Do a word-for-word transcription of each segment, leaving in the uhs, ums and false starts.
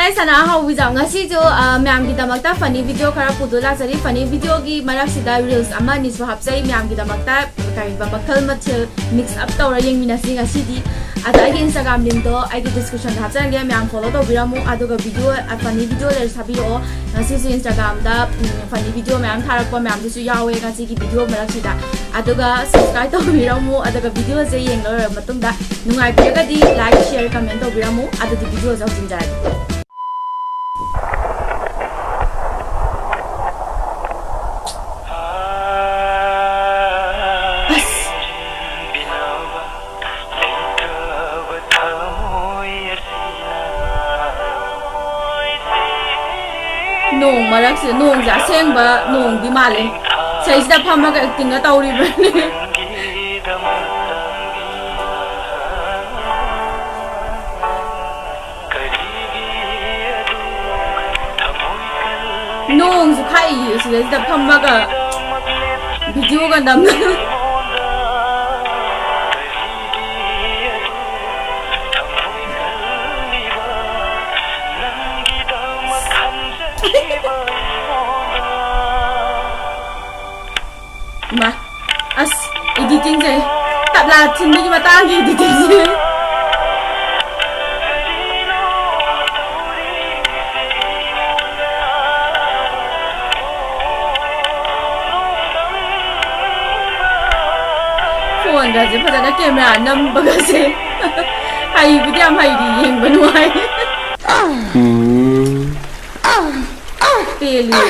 ꯑꯩ ꯁꯅꯥ ꯍꯥꯎꯕꯤꯖꯥꯝ ꯉꯁꯤꯁꯨ ꯑ, ꯃꯌꯥꯝꯒꯤꯗꯃꯛꯇ funny video ꯈꯔ ꯄꯨꯗꯨ ꯂꯥꯛꯆꯔꯤ꯫ Funny videoꯒꯤ ꯃꯔꯛꯁꯤꯗ reels ꯑꯃ ꯑꯅꯤꯁꯨ ꯍꯥꯞꯆꯩ꯫ ꯃꯌꯥꯝꯒꯤꯗꯃꯛꯇ ꯀꯔꯤꯕ ꯃꯈꯜ ꯃꯊꯦꯜ mix up ꯇꯧꯔ ꯌꯦꯡꯃꯤꯟꯅꯁꯤ ꯉꯁꯤꯗꯤ꯫ ꯑꯗ ꯑꯩꯒꯤ Instagram linkꯇꯣ ꯑꯩꯒꯤ descriptionꯗ ꯍꯥꯞꯆꯔꯒꯦ꯫ ꯃꯌꯥꯝ follow ꯇꯧꯕꯤꯔꯝꯃꯨ꯫ ꯑꯗꯨꯒ video funny video ꯂꯩꯔꯁꯨ ꯊꯥꯕꯤꯔꯛꯑꯣ꯫ ꯉꯁꯤꯁꯨ Instagramꯗ ꯎꯝ, funny video ꯃꯌꯥꯝ ꯊꯥꯔꯛꯄ ꯃꯌꯥꯝꯗꯨꯁꯨ ꯌꯥꯎꯋꯦ ꯉꯁꯤꯒꯤ video ꯃꯔꯛꯁꯤꯗ꯫ ꯑꯗꯨꯒ subscribe ꯇꯧꯕꯤꯔꯝꯃꯨ꯫ ꯑꯗꯨꯒ videoꯁꯦ ꯌꯦꯡ ꯂꯣꯏꯔꯕ ꯃꯇꯨꯡꯗ ꯅꯨꯡꯉꯥꯏꯕꯤꯔꯒꯗꯤ like, share, comment ꯇꯧꯕꯤꯔꯝꯃꯨ꯫ ꯑꯗꯨꯗꯤ videoꯁꯦ ꯍꯧꯖꯤꯟꯖꯔꯒꯦ꯫ ꯑꯁ꯫ ꯅꯣꯡ ꯃꯔꯛꯁꯤꯗ ꯅꯣꯡꯁꯦ ꯑꯁꯦꯡꯕ ꯅꯣꯡꯗꯤ ꯃꯥꯜꯂꯦ꯫ ꯁꯤꯗꯩꯁꯤꯗ ꯐꯝꯃꯒ actingꯒ ꯇꯧꯔꯤꯕꯅꯤ꯫ ꯅꯣꯡꯁꯨ ꯈꯥꯛꯏꯌꯦ ꯁꯤꯗꯩꯁꯤꯗ ꯐꯝꯃꯒ videoꯒ ꯅꯝꯗꯅ꯫ ꯏꯃꯥ, ꯑꯁ, editingꯁꯦ, ꯇꯞꯂꯥ ꯊꯤꯟꯕꯒꯤ ꯃꯇꯥꯡꯒꯤ editingꯁꯦ꯫ Phoneꯒꯁꯦ ꯐꯖꯅ camera ꯅꯝꯕꯒꯁꯦ꯫ ꯍꯩꯕꯨꯗꯤ ꯌꯥꯝ ꯍꯩꯔꯤ, ꯌꯦꯡꯕ ꯅꯨꯡꯉꯥꯏ꯫ ꯎꯝ꯫ ꯄꯦꯜꯂꯤ꯫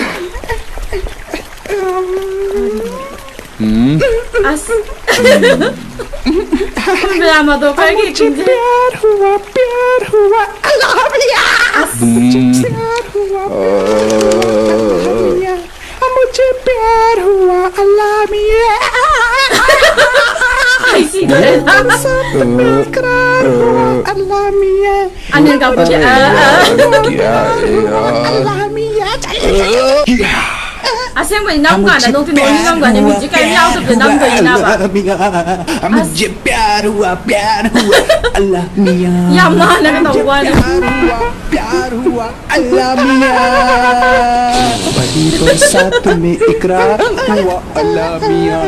ꯎꯝ꯫ ꯑꯁ꯫ ꯀꯨꯝꯕꯤꯂꯥ ꯃꯗꯣꯀꯔꯒꯤ actingꯁꯦ꯫ प्यार हुआ, प्यार हुआ, अल्लाह मियाँ। ꯑꯁ꯫ ꯎꯝ꯫ प्यार हुआ, प्यार हुआ, अल्लाह मियाँ। ꯑꯩ ꯁꯤꯗꯣꯔꯦ꯫ इकरार हुआ, अल्लाह मियाँ। ꯑꯅꯤꯜ ꯀꯥꯄꯨꯔꯒꯤ, ꯑ, ꯑ꯫ अल्लाह मियाँ। ꯑꯁ꯫ ꯑꯁꯦꯡꯕꯩ ꯅꯝ ꯀꯥꯟꯗ ꯅꯣꯛꯇꯤ ꯅꯣꯛꯅꯤꯡꯉꯝꯒꯅꯤ, ꯃ꯭ꯌꯨꯖꯤꯛ ꯀꯔꯤꯝ ꯌꯥꯎꯗꯕꯤꯗ ꯅꯝꯗꯣꯏꯅꯤꯅꯕ꯫ मुझे प्यार हुआ, प्यार हुआ, अल्लाह मियाँ। ꯌꯥꯝ ꯃꯥꯟꯅꯒ ꯇꯧꯕ ꯋꯥꯅꯤ꯫ प्यार हुआ, प्यार हुआ, अल्लाह मियाँ। पहली बरसात में इकरार हुआ, अल्लाह मियाँ।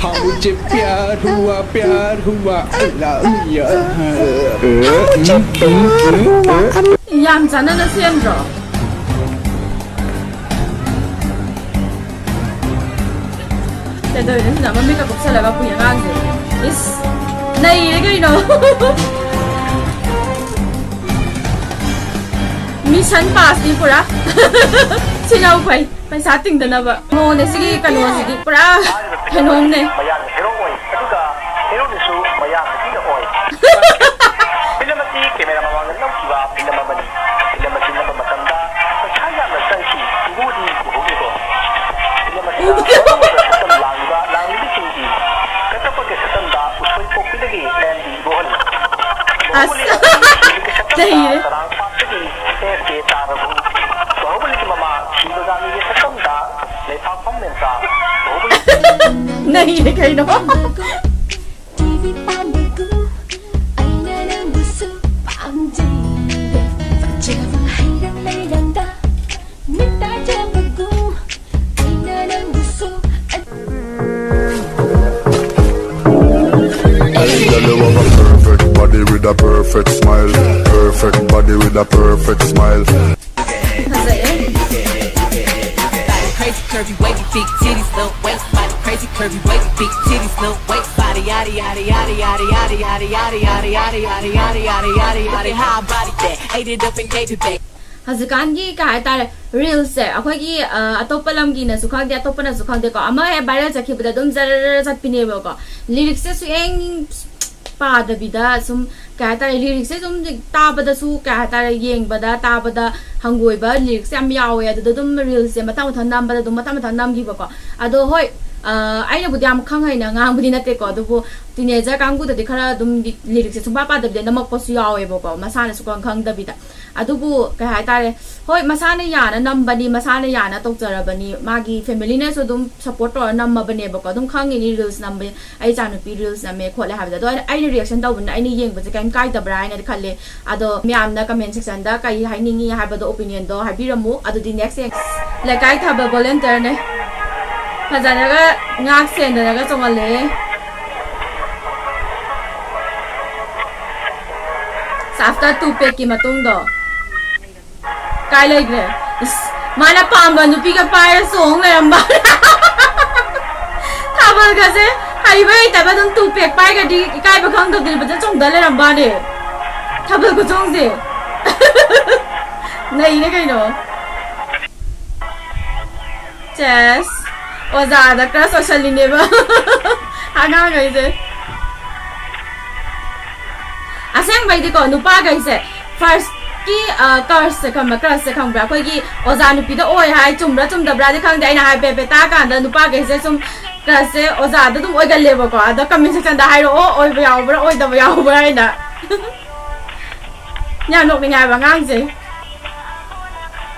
हाँ, मुझे प्यार हुआ, प्यार हुआ, अल्लाह मियाँ। ꯌꯥꯝ ꯆꯥꯟꯅꯅ ꯁꯦꯝꯗ꯭ꯔꯣ? ꯀꯩꯗꯧꯔꯤꯅꯣ ꯁꯤꯅ? ꯃꯃꯤꯠꯀ ꯀꯨꯞꯁꯜꯂꯒ ꯄꯨꯏ ꯑꯉꯥꯡꯁꯦ꯫ ꯏꯁ, ꯅꯩꯔꯦ ꯀꯩꯅꯣ꯫ ꯃꯤꯁꯟ ꯄꯥꯁꯅꯤ ꯄꯨꯔꯥ꯫ ꯁꯤ ꯂꯧꯈꯩ ꯄꯩꯁꯥ ꯇꯤꯡꯗꯅꯕ ꯃꯑꯣꯡꯅꯦ ꯁꯤꯒꯤ ꯀꯩꯅꯣꯁꯤꯗꯤ, ꯄꯨꯔꯥ ꯀꯩꯅꯣꯝꯅꯦ꯫ ꯃꯌꯥꯝꯅ ꯍꯦꯔꯣ ꯑꯣꯏ, ꯑꯗꯨꯒ ꯍꯦꯔꯣꯅꯤꯁꯨ ꯃꯌꯥꯝ ꯅꯨꯄꯤꯅ ꯑꯣꯏ꯫ ꯐꯤꯂꯝ ꯑꯁꯤ ꯀꯦꯃꯦꯔꯥ ꯃꯃꯥꯡꯗ ꯅꯝꯈꯤꯕ ꯐꯤꯂꯝ ꯑꯃꯅꯤ꯫ ꯐꯤꯂꯝ ꯑꯁꯤ ꯅꯝꯕ ꯃꯇꯝꯗ ꯄꯩꯁꯥ ꯌꯥꯝꯅ ꯆꯪꯈꯤ꯫ ꯎꯕꯨꯗꯤ ꯎꯍꯧꯗꯦꯀꯣ꯫ ꯐꯤꯂꯝ ꯑꯁꯤꯗ ꯃꯔꯨꯑꯣꯏꯕ ꯁꯛꯇꯝ ꯂꯥꯡꯂꯤꯕ ꯂꯥꯡꯂꯤꯕꯁꯤꯡꯗꯤ ꯀꯇꯄꯒꯤ ꯁꯛꯇꯝꯗ ꯎꯁꯣꯏ ꯄꯣꯛꯄꯤꯗꯒꯤ ꯑꯦꯟ ꯗꯤ ꯏꯕꯣꯍꯜ, ꯑꯁ, ꯕꯥꯍꯨꯕꯂꯤ ꯂꯝꯕꯤꯒꯤ ꯁꯛꯇꯝꯗ ꯅꯩꯔꯦ꯫ ꯆꯔꯥꯡꯄꯥꯠꯇꯒꯤ ꯑꯦꯁ ꯀꯦ ꯇꯥꯔꯕꯨ, ꯕꯥꯍꯨꯕꯂꯤꯒꯤ ꯃꯃꯥ ꯁꯤꯕꯒꯥꯃꯤꯒꯤ ꯁꯛꯇꯝꯗ ꯂꯩꯄꯥꯛ ꯐꯝꯃꯦꯟꯇ, ꯕꯥꯍꯨꯕꯂꯤ ꯅꯩꯔꯦ ꯀꯩꯅꯣ꯫ ꯇꯤꯚꯤ ꯄꯥꯝꯕꯒꯨꯝ ꯑꯩꯅ ꯅꯪꯕꯨꯁꯨ ꯄꯥꯝꯖꯩ꯫ ꯐꯖꯕ ꯍꯩꯔꯝ ꯂꯩꯔꯝꯗ ꯃꯤꯠ ꯇꯥꯖꯕꯒꯨꯝ ꯑꯩꯅ ꯅꯪꯕꯨꯁꯨ Hey, girl, you have a perfect body with a perfect smile. Perfect body with a perfect smile. ꯐꯖꯩꯌꯦ꯫ Crazy curvy wavy big titties, little waist body. Crazy curvy wavy big titties, little waist body. Yada yada yada yada yada yada yada yada yada yada yada yada yada yada yada yada. How I body that, ate it up and gave it back. ꯍꯧꯖꯤꯛꯀꯥꯟꯒꯤ ꯀꯩ ꯍꯥꯏꯇꯥꯔꯦ, ꯔꯤꯜꯁꯁꯦ ꯑꯩꯈꯣꯏꯒꯤ ꯑ, ꯑꯇꯣꯞꯄ ꯂꯝꯒꯤꯅꯁꯨ ꯈꯪꯗꯦ, ꯑꯇꯣꯞꯄꯅꯁꯨ ꯈꯪꯗꯦꯀꯣ, ꯑꯃ ꯍꯦꯛ ꯚꯥꯏꯔꯦꯜ ꯆꯠꯈꯤꯕꯗ ꯑꯗꯨꯝ ꯖꯔ ꯆꯠꯄꯤꯅꯦꯕꯀꯣ꯫ ꯂꯤꯔꯤꯛꯁꯁꯦ ꯁꯨꯌꯦꯡ ꯄꯥꯗꯕꯤꯗ ꯁꯨꯝ ꯀꯩ ꯍꯥꯏꯇꯥꯔꯦ, ꯂꯤꯔꯤꯛꯁꯦ ꯁꯨꯝ ꯇꯥꯕꯗꯁꯨ ꯀꯩ ꯍꯥꯏꯇꯥꯔꯦ, ꯌꯦꯡꯕꯗ ꯇꯥꯕꯗ ꯍꯪꯒꯣꯏꯕ ꯂꯤꯔꯤꯛꯁꯦ ꯌꯥꯝ ꯌꯥꯎꯋꯦ꯫ ꯑꯗꯨꯗ ꯑꯗꯨꯝ ꯔꯤꯜꯁꯁꯦ ꯃꯊꯪ ꯃꯊꯪ ꯅꯝꯕꯗ ꯑꯗꯨꯝ ꯃꯊꯪ ꯃꯊꯪ ꯅꯝꯈꯤꯕꯀꯣ꯫ ꯑꯗꯣ ꯍꯣꯏ, ꯑ, ꯑꯩꯅꯕꯨꯗꯤ ꯌꯥꯝ ꯈꯪ ꯍꯩꯅ ꯉꯥꯡꯕꯗꯤ ꯅꯠꯇꯦꯀꯣ, ꯑꯗꯨꯕꯨ teenager ꯀꯥꯡꯕꯨꯗꯗꯤ ꯈꯔ ꯑꯗꯨꯝ ꯂꯤ-, ꯂꯤꯔꯤꯛꯁꯦ ꯁꯨꯡꯄꯥ ꯄꯥꯗꯕꯤꯗ ꯅꯝꯃꯛꯄꯁꯨ ꯌꯥꯎꯋꯦꯕꯀꯣ, ꯃꯁꯥꯅ ꯁꯨꯈꯪ ꯈꯪꯗꯕꯤꯗ꯫ ꯑꯗꯨꯕꯨ ꯀꯩ ꯍꯥꯏꯇꯥꯔꯦ, ꯍꯣꯏ, ꯃꯁꯥꯅ ꯌꯥꯅ ꯅꯝꯕꯅꯤ, ꯃꯁꯥꯅ ꯌꯥꯅ ꯇꯧꯖꯔꯕꯅꯤ, ꯃꯥꯒꯤ family ꯅꯁꯨ ꯑꯗꯨꯝ support ꯇꯧꯔ ꯅꯝꯃꯕꯅꯦꯕꯀꯣ, ꯑꯗꯨꯝ ꯈꯪꯉꯤꯅꯤ reels ꯅꯝꯕ, ꯑꯩ ꯏꯆꯥꯅꯨꯄꯤ reels ꯅꯝꯃꯦ ꯈꯣꯠꯂꯦ ꯍꯥꯏꯕꯗꯣ꯫ ꯑꯗꯣ ꯑꯩꯅ, ꯑꯩꯅ reaction ꯇꯧꯕꯅꯤꯅ ꯑꯩꯅ ꯌꯦꯡꯕꯁꯦ ꯀꯩꯝ ꯀꯥꯏꯗꯕ꯭ꯔꯥ ꯍꯥꯏꯅꯗꯤ ꯈꯜꯂꯦ꯫ ꯑꯗꯣ ꯃꯌꯥꯝꯅ comment section ꯗ ꯀꯩ ꯍꯥꯏꯅꯤꯡꯉꯤ ꯍꯥꯏꯕꯗꯣ opinion ꯗꯣ ꯍꯥꯏꯕꯤꯔꯝꯃꯨ꯫ ꯑꯗꯨꯗꯤ next ꯌꯦꯡ-, ꯂꯩꯀꯥꯏ ꯊꯥꯕ volunteer ꯅꯦ꯫ ꯐꯖꯅꯒ ꯉꯥꯛ ꯁꯦꯟꯗꯅꯒ ꯆꯣꯡꯍꯜꯂꯦ꯫ After two pack ꯀꯤ ꯃꯇꯨꯡꯗꯣ꯫ ꯀꯥꯏ ꯂꯩꯈ꯭ꯔꯦ? ꯏꯁ, ꯃꯥꯅ ꯄꯥꯝꯕ ꯅꯨꯄꯤꯒ ꯄꯥꯏꯔ ꯆꯣꯡ ꯂꯩꯔꯝꯕ꯫ ꯊꯥꯕꯜꯒꯁꯦ ꯍꯩꯕ ꯍꯩꯇꯕ ꯑꯗꯨꯝ two pack ꯄꯥꯏꯒ꯭ꯔꯗꯤ ꯏꯀꯥꯏꯕ ꯈꯪꯗꯕꯗꯨꯅꯦ ꯐꯖꯅ ꯆꯣꯡꯗ ꯂꯩꯔꯝꯕꯥꯅꯦ꯫ ꯊꯥꯕꯜ ꯈꯨꯆꯣꯡꯁꯦ꯫ ꯅꯩꯔꯦ ꯀꯩꯅꯣ꯫ ꯆꯦꯁ꯫ ꯑꯣꯖꯥꯗ crush ꯑꯣꯏꯁꯜꯂꯤꯅꯦꯕ꯫ ꯑꯉꯥꯡꯈꯩꯁꯦ꯫ ꯑꯁꯦꯡꯕꯩꯗꯤꯀꯣ, ꯅꯨꯄꯥꯈꯩꯁꯦ first ꯀꯤ, ꯑ, crush ꯁꯦ ꯈꯪꯕ, crush ꯁꯦ ꯈꯪꯕ꯭ꯔꯥ? ꯑꯩꯈꯣꯏꯒꯤ ꯑꯣꯖꯥ ꯅꯨꯄꯤꯗ ꯑꯣꯏ ꯍꯥꯏ, ꯆꯨꯝꯕ꯭ꯔꯥ ꯆꯨꯝꯗꯕ꯭ꯔꯥꯗꯤ ꯈꯪꯗꯦ, ꯑꯩꯅ ꯍꯥꯏꯐꯦꯠ ꯍꯥꯏꯐꯦꯠ ꯇꯥꯛꯑꯀꯥꯟꯗ ꯅꯨꯄꯥꯈꯩꯁꯦ ꯁꯨꯝ crush ꯁꯦ ꯑꯣꯖꯥꯗ ꯑꯗꯨꯝ ꯑꯣꯏꯒꯜꯂꯦꯕꯀꯣ꯫ ꯑꯗꯣ comment section ꯗ ꯍꯥꯏꯔꯛꯑꯣ, ꯑꯣꯏꯕ ꯌꯥꯎꯕ꯭ꯔꯥ ꯑꯣꯏꯗꯕ ꯌꯥꯎꯕ꯭ꯔꯥ ꯍꯥꯏꯅ꯫ ꯌꯥꯝ ꯅꯣꯛꯅꯤꯡꯉꯦ ꯍꯥꯏꯕ ꯑꯉꯥꯡꯁꯦ꯫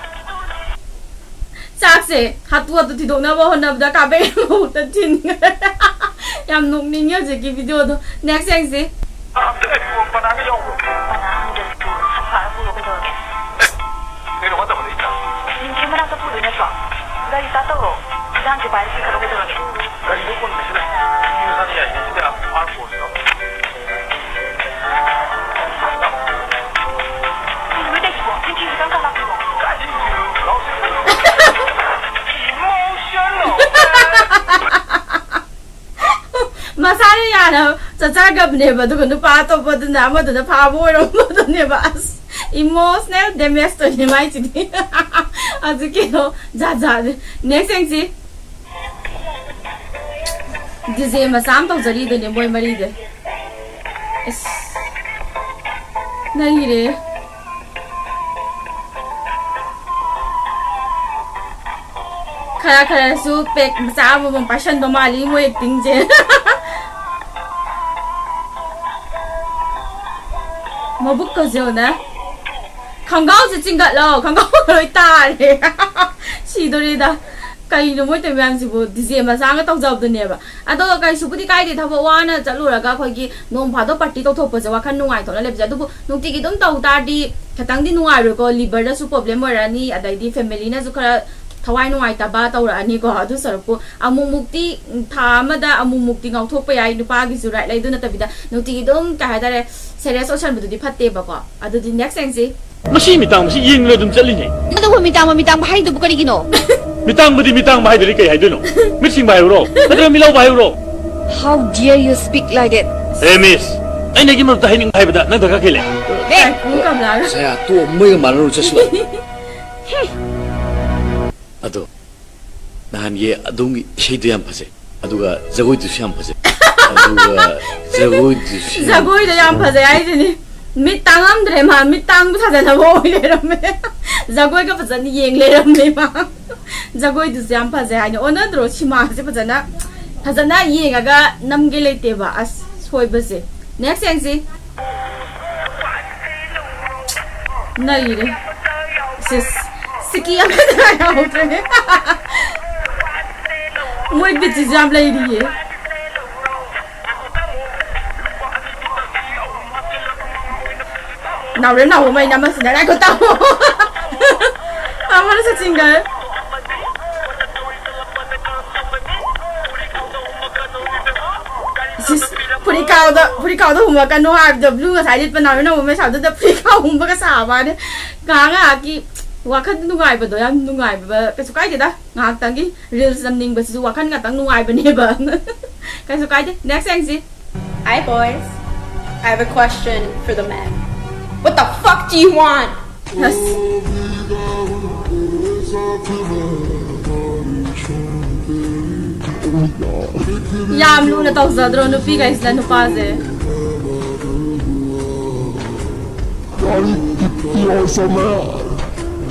ꯆꯥꯛꯁꯦ ꯍꯥꯊꯨ ꯍꯥꯊꯨ ꯊꯤꯗꯣꯛꯅꯕ ꯍꯣꯠꯅꯕꯗ ꯀꯥꯕꯩ ꯃꯍꯨꯠꯇ ꯊꯤꯟꯈ꯭ꯔꯦ꯫ ꯌꯥꯝ ꯅꯣꯛꯅꯤꯡꯉꯦ ꯍꯧꯖꯤꯛꯀꯤ video ꯗꯣ꯫ Next ꯌꯦꯡꯁꯤ꯫ ꯄꯅꯥꯒ ꯌꯥꯎꯕ꯭ꯔꯣ? ꯄꯅꯥ ꯍꯪꯗ꯭ꯔꯁꯨ ꯁꯟꯐ꯭ꯂꯥꯋꯔ ꯄꯨꯔꯣ ꯀꯩꯗꯧꯔꯒꯦ? ꯀꯩꯅꯣ ꯍꯣꯠꯇꯕ ꯂꯩꯇ꯭ꯔꯥ? ꯅꯤꯡꯊꯤ ꯃꯅꯥꯛꯇ ꯄꯨꯗꯣꯏ ꯅꯠꯇ꯭ꯔꯣ? ꯒꯥꯔꯤ start ꯇꯧꯔꯣ꯫ ꯏꯟꯖꯥꯡꯁꯦ ꯄꯥꯏꯔ ꯆꯠꯈ꯭ꯔꯣ ꯀꯩꯗꯧꯔꯒꯦ? ꯒꯥꯔꯤꯗꯣ ꯀꯣꯟ ꯂꯩꯁꯤꯜꯂꯦ꯫ ꯃꯤ ꯃꯁꯥꯅ ꯌꯥꯏ꯫ ꯁꯤꯗ ꯑꯥꯔ ꯐꯣꯔꯁꯤꯗꯣ꯫ ꯃꯁꯥꯅ ꯌꯥꯅ ꯆꯠꯆꯈ꯭ꯔꯕꯅꯦꯕ, ꯑꯗꯨꯒ ꯅꯨꯄꯥ ꯑꯇꯣꯞꯄꯗꯨꯅ, ꯑꯃꯗꯨꯅ ꯐꯥꯕ ꯑꯣꯏꯔꯝꯕꯗꯨꯅꯦꯕ꯫ ꯑꯁ, emotional damage ꯇꯧꯅꯦ ꯃꯥꯏꯁꯤꯗꯤ꯫ ꯍꯧꯖꯤꯛꯀꯤꯗꯣ ꯖꯥꯠ ꯖꯥꯠꯅꯦ꯫ Next ꯌꯦꯡꯁꯤ꯫ DJ ꯃꯆꯥ ꯑꯃ ꯇꯧꯖꯔꯤꯗꯨꯅꯦ ꯃꯣꯏ ꯃꯔꯤꯗ꯫ ꯑꯁ, ꯅꯩꯔꯦ꯫ ꯈꯔ ꯈꯔꯁꯨ ꯄꯦꯛ ꯃꯆꯥ ꯑꯃꯃꯝ ꯄꯥꯏꯁꯟꯕ ꯃꯥꯜꯂꯤ ꯃꯣꯏ ꯑꯦꯛꯇꯤꯡꯁꯦ꯫ ꯃꯕꯨꯛꯀꯁꯦ ꯌꯦꯡꯉꯨꯅꯦ꯫ ꯈꯪꯒꯥꯎꯁꯦ ꯆꯤꯡꯒꯠꯂꯣ, ꯈꯪꯒꯥꯎ ꯂꯣꯏ ꯇꯥꯔꯦ꯫ ꯁꯤꯗꯣꯔꯦꯗ꯫ ꯀꯩꯅꯣ ꯃꯣꯏ ꯇꯧꯔꯤ ꯃꯌꯥꯝꯁꯤꯕꯨ? ꯗꯤꯖꯦ ꯃꯆꯥꯒ ꯇꯧꯖꯕꯗꯨꯅꯦꯕ꯫ ꯑꯗꯣ ꯀꯩꯁꯨꯕꯨꯗꯤ ꯀꯥꯏꯗꯦ, ꯊꯕꯛ ꯋꯥꯅ ꯆꯠꯂꯨꯔꯒ ꯑꯩꯈꯣꯏꯒꯤ ꯅꯣꯡ ꯐꯥꯗꯣꯛ ꯄꯥꯔꯇꯤ ꯇꯧꯊꯣꯛꯄꯁꯦ ꯋꯥꯈꯜ ꯅꯨꯡꯉꯥꯏꯊꯣꯛꯅ ꯂꯩꯕꯁꯦ꯫ ꯑꯗꯨꯕꯨ ꯅꯨꯡꯇꯤꯒꯤ ꯑꯗꯨꯝ ꯇꯧ ꯇꯥꯔꯗꯤ ꯈꯤꯇꯪꯗꯤ ꯅꯨꯡꯉꯥꯏꯔꯣꯏꯀꯣ, ꯂꯤꯚꯔꯗꯁꯨ ꯄ꯭ꯔꯣꯕ꯭ꯂꯦꯝ ꯑꯣꯏꯔꯛꯑꯅꯤ, ꯑꯗꯩꯗꯤ ꯐꯦꯃꯤꯂꯤꯅꯁꯨ ꯈꯔ ꯊꯋꯥꯏ ꯅꯨꯡꯉꯥꯏꯇꯕ ꯇꯧꯔꯛꯑꯅꯤꯀꯣ꯫ ꯑꯗꯨ ꯁꯔꯨꯛꯄꯨ ꯑꯃꯨꯛꯃꯨꯛꯇꯤ, ꯎꯝ, ꯊꯥ ꯑꯃꯗ ꯑꯃꯨꯛꯃꯨꯛꯇꯤ ꯉꯥꯎꯊꯣꯛꯄ ꯌꯥꯏ, ꯅꯨꯄꯥꯒꯤꯁꯨ ꯔꯥꯏꯠ ꯂꯩ꯫ ꯑꯗꯨ ꯅꯠꯇꯕꯤꯗ ꯅꯨꯡꯇꯤꯒꯤ ꯑꯗꯨꯝ, ꯀꯩ ꯍꯥꯏꯇꯥꯔꯦ, ꯁꯦꯔꯤꯌꯁ ꯑꯣꯏꯁꯟꯕꯗꯨꯗꯤ ꯐꯠꯇꯦꯕꯀꯣ꯫ ꯑꯗꯨꯗꯤ ꯅꯦꯛꯁ ꯌꯦꯡꯁꯤ꯫ ꯃꯁꯤ ꯃꯤꯇꯥꯡꯕꯁꯤ ꯌꯦꯡꯗꯨꯅ ꯑꯗꯨꯝ ꯆꯠꯂꯤꯅꯦ꯫ ꯑꯗꯨꯕꯨ ꯃꯤꯇꯥꯡꯕ ꯃꯤꯇꯥꯡꯕ ꯍꯥꯏꯗꯨꯕꯨ ꯀꯔꯤꯒꯤꯅꯣ? ꯃꯤꯇꯥꯡꯕꯗꯤ ꯃꯤꯇꯥꯡꯕ ꯍꯥꯏꯗ꯭ꯔꯗꯤ ꯀꯩ ꯍꯥꯏꯗꯣꯏꯅꯣ? ꯃꯤꯠ ꯁꯤꯡꯕ ꯍꯥꯏꯌꯨꯔꯣ? ꯅꯠꯇ꯭ꯔꯒ ꯃꯤꯠ ꯂꯥꯎꯕ ꯍꯥꯏꯌꯨꯔꯣ? How dare you speak like that? ꯑꯦ ꯃꯤꯁ, ꯑꯩꯅ ꯑꯩꯒꯤ ꯃꯔꯨꯞꯇ ꯍꯥꯏꯅꯤꯡꯕ ꯍꯥꯏꯕꯗ ꯅꯪ ꯗꯔꯀꯥꯔ ꯀꯩ ꯂꯩ? ꯍꯦ! ꯀꯥꯏ, ꯀꯨꯝ ꯀꯝꯂꯥꯒ꯫ ꯁꯌꯥ, ꯇꯣ, ꯃꯣꯏꯒ ꯃꯥꯟꯅꯔꯨ ꯆꯠꯁꯤ ꯂꯥꯎ꯫ ꯑꯗꯣ ꯅꯍꯥꯟꯒꯤ ꯑꯗꯣꯝꯒꯤ ꯏꯁꯩꯗꯣ ꯌꯥꯝ ꯐꯖꯩ, ꯑꯗꯨꯒ ꯖꯒꯣꯏꯗꯨꯁꯨ ꯌꯥꯝ ꯐꯖꯩ, ꯑꯗꯨꯒ ꯖꯒꯣꯏꯗꯨꯁꯨ ꯌꯥꯝ ꯖꯒꯣꯏꯗꯣ ꯌꯥꯝ ꯐꯖꯩ ꯍꯥꯏꯁꯤꯅꯤ꯫ ꯃꯤꯠ ꯇꯥꯡꯉꯝꯗ꯭ꯔꯦ ꯃꯥ, ꯃꯤꯠ ꯇꯥꯡꯕ ꯁꯥꯖꯅꯕ ꯑꯣꯏ ꯂꯩꯔꯝꯃꯦ꯫ ꯖꯒꯣꯏꯒ ꯐꯖꯅ ꯌꯦꯡ ꯂꯩꯔꯝꯃꯦ ꯃꯥ꯫ ꯖꯒꯣꯏꯗꯨꯁꯨ ꯌꯥꯝ ꯐꯖꯩ ꯍꯥꯏꯅꯤ꯫ ꯑꯣꯟꯅꯗ꯭ꯔꯣ ꯁꯤꯃꯥꯁꯦ? ꯐꯖꯅ, ꯐꯖꯅ ꯌꯦꯡꯉꯒ ꯅꯝꯒꯦ ꯂꯩꯇꯦꯕ꯫ ꯑꯁ, ꯁꯣꯏꯕꯁꯦ꯫ ꯅꯦꯛꯁ ꯌꯦꯡꯁꯤ꯫ ꯅꯩꯔꯦ꯫ ꯁꯤꯁ, ꯁꯤꯀꯤ ꯑꯃꯗ ꯌꯥꯎꯗ꯭ꯔꯦ꯫ ꯃꯣꯏ ꯕꯤꯠꯁꯤꯁꯨ ꯌꯥꯝ ꯂꯩꯔꯤꯌꯦ꯫ ꯅꯥꯎꯔꯦꯝ ꯅꯥꯎꯕ ꯑꯩꯅ ꯑꯃꯁꯤꯅ ꯉꯥꯏꯈꯣ ꯇꯥꯎ꯫ ꯑꯃꯅꯁꯨ ꯆꯤꯡꯒꯜ꯫ ꯁꯤꯁ, ꯐꯨꯔꯤꯠꯈꯥꯎꯗ, ꯐꯨꯔꯤꯠꯈꯥꯎꯗ ꯍꯨꯝꯃꯛꯀꯅꯨ ꯍꯥꯏꯕꯗꯣ, ꯕ꯭ꯂꯨ ꯉꯁꯥꯏ ꯂꯤꯠꯄ ꯅꯥꯎꯔꯦꯝ ꯅꯥꯎꯕ ꯃꯦꯁꯥꯗꯨꯗ ꯐꯨꯔꯤꯠꯈꯥꯎ ꯍꯨꯝꯕꯒ ꯁꯥꯕꯅꯦ꯫ ꯉꯥꯏꯍꯥꯛ ꯉꯥꯏꯍꯥꯛꯀꯤ ꯋꯥꯈꯜ ꯅꯨꯡꯉꯥꯏꯕꯗꯣ, ꯌꯥꯝ ꯅꯨꯡꯉꯥꯏꯕ, ꯀꯩꯁꯨ ꯀꯥꯏꯗꯦꯗ꯫ ꯉꯥꯏꯍꯥꯛꯇꯪꯒꯤ ꯔꯤꯜꯁ ꯅꯝꯅꯤꯡꯕꯁꯤꯁꯨ ꯋꯥꯈꯜ ꯉꯥꯛꯇꯪ ꯅꯨꯡꯉꯥꯏꯕꯅꯦꯕ꯫ ꯀꯩꯁꯨ ꯀꯥꯏꯗꯦ꯫ ꯅꯦꯛꯁ ꯌꯦꯡꯁꯤ꯫ Hi boys, I have a question for the men. What the fuck do you want? ꯑꯁ꯫ ꯌꯥꯝ ꯂꯨꯅ ꯇꯧꯖꯗ꯭ꯔꯣ ꯅꯨꯄꯤꯈꯩꯁꯤꯅ ꯅꯨꯄꯥꯁꯦ?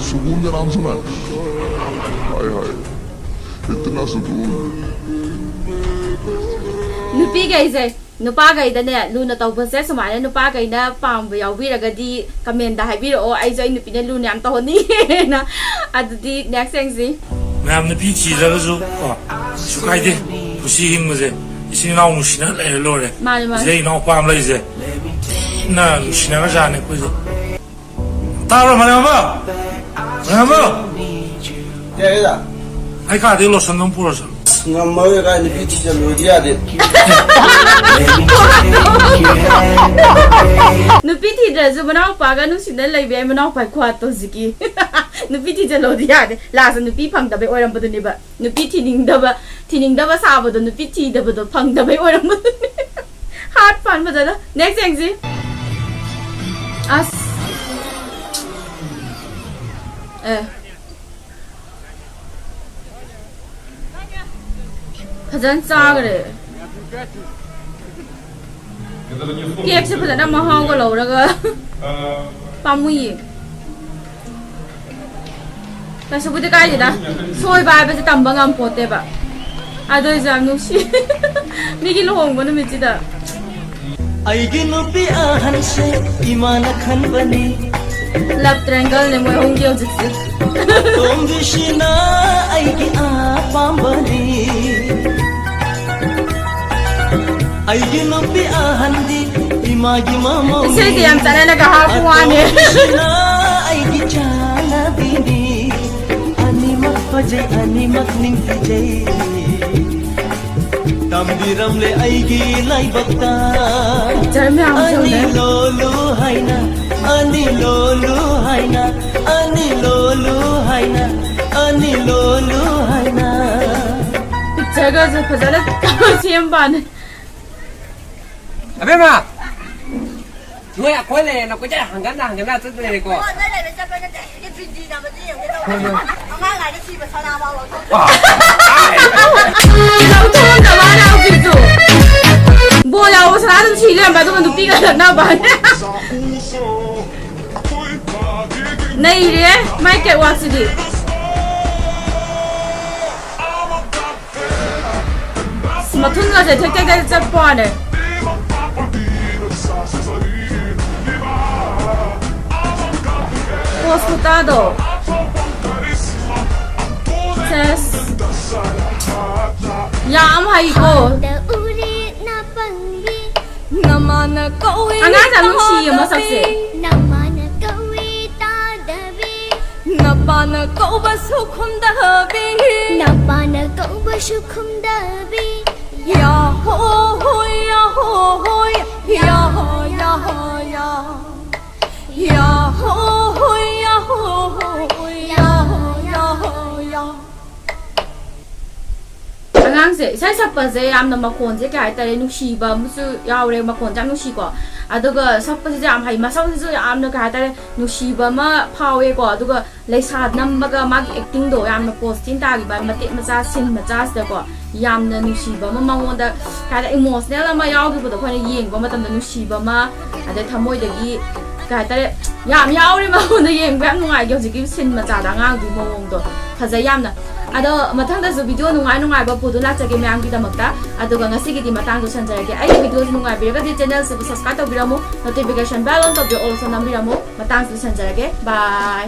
ꯁꯨꯒꯨꯝꯗ ꯅꯥꯝꯁꯨꯅ꯫ ꯍꯥꯏ ꯍꯥꯏ꯫ ꯅꯨꯄꯤꯈꯩꯁꯦ, ꯅꯨꯄꯥꯈꯩꯗꯅꯦ ꯂꯨꯅ ꯇꯧꯕꯁꯦ ꯁꯨꯃꯥꯏꯅ ꯅꯨꯄꯥꯈꯩꯅ ꯄꯥꯝꯕ ꯌꯥꯎꯕꯤꯔꯒꯗꯤ ꯀꯃꯦꯟꯗ ꯍꯥꯏꯕꯤꯔꯛꯑꯣ, ꯑꯩꯁꯨ ꯑꯩ ꯅꯨꯄꯤꯅ ꯂꯨꯅ ꯌꯥꯝ ꯇꯧꯍꯟꯅꯤꯡꯉꯦꯅ꯫ ꯑꯗꯨꯗꯤ next ꯌꯦꯡꯁꯤ꯫ ꯃꯌꯥꯝ ꯅꯨꯄꯤ ꯊꯤꯗ꯭ꯔꯒꯁꯨ ꯀꯣ, ꯀꯩꯁꯨ ꯀꯥꯏꯗꯦ꯫ ꯄꯨꯟꯁꯤ ꯍꯤꯡꯕꯁꯦ ꯏꯆꯤꯟ ꯏꯅꯥꯎ ꯅꯨꯡꯁꯤꯅ ꯂꯩꯔ ꯂꯣꯏꯔꯦ꯫ ꯃꯥꯅꯦ, ꯃꯥꯅꯦ꯫ ꯁꯤꯗ ꯏꯅꯥꯎꯄꯥ ꯑꯃ ꯂꯩꯔꯤꯁꯦ ꯊꯤꯅ ꯅꯨꯡꯁꯤꯅꯈ꯭ꯔꯖꯥꯠꯅꯦ ꯑꯩꯈꯣꯏꯁꯦ꯫ ꯇꯥꯕ꯭ꯔꯣ, ꯃꯌꯥꯝꯕ? ꯃꯌꯥꯝꯕ? ꯌꯥꯏꯌꯦꯗ꯫ ꯑꯩ ꯀꯥꯗꯩ ꯂꯣꯁꯟ ꯑꯃ ꯄꯨꯔꯁꯨ꯫ ꯉꯝꯃꯔꯣꯏ ꯀꯥꯏ, ꯅꯨꯄꯤ ꯊꯤꯖꯤꯜꯂꯨꯔꯗꯤ ꯌꯥꯗꯦ꯫ ꯅꯨꯄꯤ ꯊꯤꯗ꯭ꯔꯁꯨ ꯃꯅꯥꯎꯄꯥꯒ ꯅꯨꯡꯁꯤꯅ ꯂꯩꯕ ꯌꯥꯏ, ꯃꯅꯥꯎꯄꯥꯒꯤ ꯈꯨꯍꯥꯠꯇꯣ ꯍꯧꯖꯤꯛꯀꯤ꯫ ꯅꯨꯄꯤ ꯊꯤꯖꯤꯜꯂꯣꯗꯤ ꯌꯥꯗꯦ, ꯂꯥꯁꯇ ꯅꯨꯄꯤ ꯐꯪꯗꯕꯩ ꯑꯣꯏꯔꯝꯕꯗꯨꯅꯦꯕ꯫ ꯅꯨꯄꯤ ꯊꯤꯅꯤꯡꯗꯕ, ꯊꯤꯅꯤꯡꯗꯕ ꯁꯥꯕꯗꯣ ꯅꯨꯄꯤ ꯊꯤꯗꯕꯗꯣ ꯐꯪꯗꯕꯩ ꯑꯣꯏꯔꯝꯕꯗꯨꯅꯦ꯫ Heart ꯐꯟ ꯐꯖꯅ꯫ Next ꯌꯦꯡꯁꯤ꯫ ꯑꯁ꯫ ꯑꯦ꯫ ꯐꯖꯅ ꯆꯥꯈ꯭ꯔꯦ꯫ ꯀꯦꯛꯁꯦ ꯐꯖꯅ ꯃꯍꯥꯎꯒ ꯂꯧꯔꯒ꯫ ꯄꯥꯝꯃꯨꯏꯌꯦ꯫ ꯀꯩꯁꯨꯕꯨꯗꯤ ꯀꯥꯏꯗꯦꯗ꯫ ꯁꯣꯏꯕ ꯍꯥꯏꯕꯁꯦ ꯇꯝꯕ ꯉꯝꯄꯣꯠꯇꯦꯕ꯫ ꯑꯗꯨ ꯑꯣꯏꯁꯨ ꯌꯥꯝ ꯅꯨꯡꯁꯤ꯫ ꯃꯤꯒꯤ ꯂꯨꯍꯣꯡꯕ ꯅꯨꯃꯤꯠꯁꯤꯗ꯫ ꯑꯩꯒꯤ ꯅꯨꯄꯤ ꯑꯍꯟꯁꯦ ꯏꯃꯥꯅ ꯈꯟꯕꯅꯤ꯫ Love triangle ꯅꯦ ꯃꯣꯏ ꯑꯍꯨꯝꯒꯤ ꯍꯧꯖꯤꯛꯁꯦ꯫ ꯑꯇꯣꯝꯕꯤꯁꯤꯅ ꯑꯩꯒꯤ ꯑꯄꯥꯝꯕꯅꯤ꯫ ꯑꯩꯒꯤ ꯅꯨꯄꯤ ꯑꯍꯟꯗꯤ ꯏꯃꯥꯒꯤ ꯃꯃꯧꯅꯤ꯫ ꯏꯁꯩꯁꯦ ꯌꯥꯝ ꯆꯥꯟꯅꯅꯒ ꯍꯥꯞꯄ ꯋꯥꯅꯦ꯫ ꯑꯇꯣꯝꯕꯤꯁꯤꯅ ꯑꯩꯒꯤ ꯆꯥꯅꯕꯤꯅꯤ꯫ ꯑꯅꯤꯃꯛ ꯐꯖꯩ, ꯑꯅꯤꯃꯛ ꯅꯤꯡꯊꯤꯖꯩ꯫ ꯇꯝꯕꯤꯔꯝꯂꯦ ꯑꯩꯒꯤ ꯂꯥꯏꯕꯛꯇ꯫ Picture ꯃꯌꯥꯝꯁꯦ ꯑꯅꯤ ꯌꯦꯡꯉꯨꯅꯦ꯫ ꯂꯣꯜꯂꯨ ꯍꯥꯏꯅ, ꯑꯅꯤ ꯂꯣꯜꯂꯨ ꯍꯥꯏꯅ, ꯑꯅꯤ ꯂꯣꯜꯂꯨ ꯍꯥꯏꯅ, ꯑꯅꯤ ꯂꯣꯜꯂꯨ ꯍꯥꯏꯅ꯫ Pictureꯒꯁꯨ ꯐꯖꯅ ꯁꯦꯝꯕꯅꯦ꯫ ꯑꯕꯦꯝꯃ! ꯅꯣꯏ ꯑꯩꯈꯣꯏ ꯂꯩꯔꯦꯅ ꯀꯣꯏꯆꯠ ꯍꯪꯒꯠꯅ ꯍꯪꯒꯠꯅ ꯆꯠ ꯂꯩꯔꯦꯀꯣ꯫ ꯑꯣ, ꯅꯣꯏ ꯂꯩꯕ ꯆꯠꯄ ꯅꯠꯇꯦ꯫ ꯑꯩꯗꯤ ꯕꯤꯟꯗꯤ ꯅꯝꯕꯗꯤ ꯌꯦꯡꯒꯦ ꯇꯧꯕ꯫ ꯑꯉꯥꯡ ꯂꯥꯏꯔꯤꯛ ꯁꯤꯕ ꯁꯅꯥ ꯐꯥꯎ ꯂꯧꯊꯣꯛ-꯫ ꯂꯧꯊꯣꯛꯑꯝꯗꯕ ꯃꯥꯅ ꯍꯧꯖꯤꯛꯁꯨ꯫ ꯕꯣꯜ ꯌꯥꯎꯕ ꯁꯅꯥ ꯑꯗꯨꯝ ꯁꯤ ꯂꯩꯔꯝꯕ, ꯑꯗꯨꯒ ꯅꯨꯄꯤꯒ ꯂꯛꯅꯕ꯫ ꯅꯩꯔꯦ ꯃꯥꯏ catwalkꯁꯤꯗꯤ꯫ ꯃꯊꯨꯟꯒꯁꯦ ꯊꯦꯛ ꯊꯦꯛ ꯊꯦꯛ ꯆꯠꯄ ꯋꯥꯅꯦ꯫ ꯄꯣꯁ ꯈꯨꯇꯥꯗꯣ꯫ ꯁꯦꯁ꯫ ꯌꯥꯝ ꯍꯩꯀꯣ꯫ ꯎꯔꯦ ꯅꯥꯄꯪꯕꯤ꯫ ꯅꯃꯥꯅ ꯀꯧꯏ ꯑꯉꯥꯡꯁꯦ ꯌꯥꯝ ꯅꯨꯡꯁꯤꯌꯦ ꯃꯁꯛꯁꯦ꯫ ꯅꯃꯥꯅ ꯀꯧꯏ ꯇꯥꯗꯕꯤ꯫ ꯅꯄꯥꯅ ꯀꯧꯕꯁꯨ ꯈꯨꯝꯗꯕꯤ꯫ ꯅꯄꯥꯅ ꯀꯧꯕꯁꯨ ꯈꯨꯝꯗꯕꯤ꯫ ꯌꯥ ꯍꯣ ꯍꯣꯏ, ꯌꯥ ꯍꯣ ꯍꯣꯏ, ꯌꯥ ꯍꯣ, ꯌꯥ ꯍꯣ, ꯌꯥ꯫ ꯌꯥ ꯍꯣ ꯍꯣꯏ, ꯌꯥ ꯍꯣ ꯍꯣꯏ, ꯌꯥ ꯍꯣ, ꯌꯥ ꯍꯣ, ꯌꯥ꯫ ꯑꯉꯥꯡꯁꯦ ꯏꯁꯩ ꯁꯛꯄꯁꯦ ꯌꯥꯝꯅ ꯃꯈꯣꯟꯁꯦ ꯀꯩ ꯍꯥꯏꯇꯥꯔꯦ, ꯅꯨꯡꯁꯤꯕ ꯑꯃꯁꯨ ꯌꯥꯎꯔꯦ, ꯃꯈꯣꯟꯁꯦ ꯌꯥꯝ ꯅꯨꯡꯁꯤꯀꯣ꯫ ꯑꯗꯨꯒ ꯁꯛꯄꯁꯤꯁꯨ ꯌꯥꯝ ꯍꯩ, ꯃꯁꯛꯁꯤꯁꯨ ꯌꯥꯝꯅ ꯀꯩ ꯍꯥꯏꯇꯥꯔꯦ, ꯅꯨꯡꯁꯤꯕ ꯑꯃ ꯐꯥꯎꯋꯦꯀꯣ꯫ ꯑꯗꯨꯒ ꯂꯩꯁꯥ ꯅꯝꯕꯒ ꯃꯥꯒꯤ ꯑꯦꯛꯇꯤꯡꯗꯣ ꯌꯥꯝꯅ ꯄꯣꯁ ꯊꯤꯅ ꯇꯥꯈꯤꯕ ꯃꯇꯦꯛ ꯃꯆꯥ, ꯁꯤꯟ ꯃꯆꯥꯁꯤꯗꯀꯣ ꯌꯥꯝꯅ ꯅꯨꯡꯁꯤꯕ ꯑꯃ, ꯃꯉꯣꯟꯗ ꯀꯩ ꯍꯥꯏꯇꯥꯔꯦ, ꯏꯃꯣꯁꯅꯦꯜ ꯑꯃ ꯌꯥꯎꯈꯤꯕꯗꯣ ꯑꯩꯈꯣꯏꯅ ꯌꯦꯡꯕ ꯃꯇꯝꯗ ꯅꯨꯡꯁꯤꯕ ꯑꯃ, ꯑꯗꯩ ꯊꯃꯣꯏꯗꯒꯤ ꯀꯩ ꯍꯥꯏꯇꯥꯔꯦ, ꯌꯥꯝ ꯌꯥꯎꯔꯦ ꯃꯉꯣꯟꯗ ꯌꯦꯡꯕ ꯌꯥꯝ ꯅꯨꯡꯉꯥꯏꯒꯦ ꯍꯧꯖꯤꯛꯀꯤ ꯁꯤꯟ ꯃꯆꯥꯗ ꯑꯉꯥꯡꯗꯨꯒꯤ ꯃꯑꯣꯡꯗꯣ꯫ ꯐꯖꯩ ꯌꯥꯝꯅ꯫ ꯑꯗꯣ ꯃꯊꯪꯗꯁꯨ ꯚꯤꯗꯤꯑꯣ ꯅꯨꯡꯉꯥꯏ ꯅꯨꯡꯉꯥꯏꯕ ꯄꯨꯗꯨꯅ ꯂꯥꯛꯆꯒꯦ ꯃꯌꯥꯝꯒꯤꯗꯃꯛꯇ꯫ ꯑꯗꯨꯒ ꯉꯁꯤꯒꯤꯗꯤ ꯃꯇꯥꯡꯗ ꯂꯣꯏꯁꯟꯖꯔꯒꯦ꯫ ꯑꯩꯒꯤ ꯚꯤꯗꯤꯑꯣꯁꯤ ꯅꯨꯡꯉꯥꯏꯕꯤꯔꯒꯗꯤ ꯆꯦꯅꯦꯜꯁꯤꯕꯨ ꯁꯕꯁꯀ꯭ꯔꯥꯏꯕ ꯇꯧꯕꯤꯔꯝꯃꯨ, ꯅꯣꯇꯤꯐꯤꯀꯦꯁꯟ ꯕꯦꯜ ꯑꯣꯟ ꯇꯧꯕꯤꯔꯛꯑꯣ, ꯑꯣꯜꯁꯨ ꯅꯝꯕꯤꯔꯝꯃꯨ꯫ ꯃꯇꯥꯡꯁꯤꯗ ꯂꯣꯏꯁꯟꯖꯔꯒꯦ꯫ ꯕꯥꯏ꯫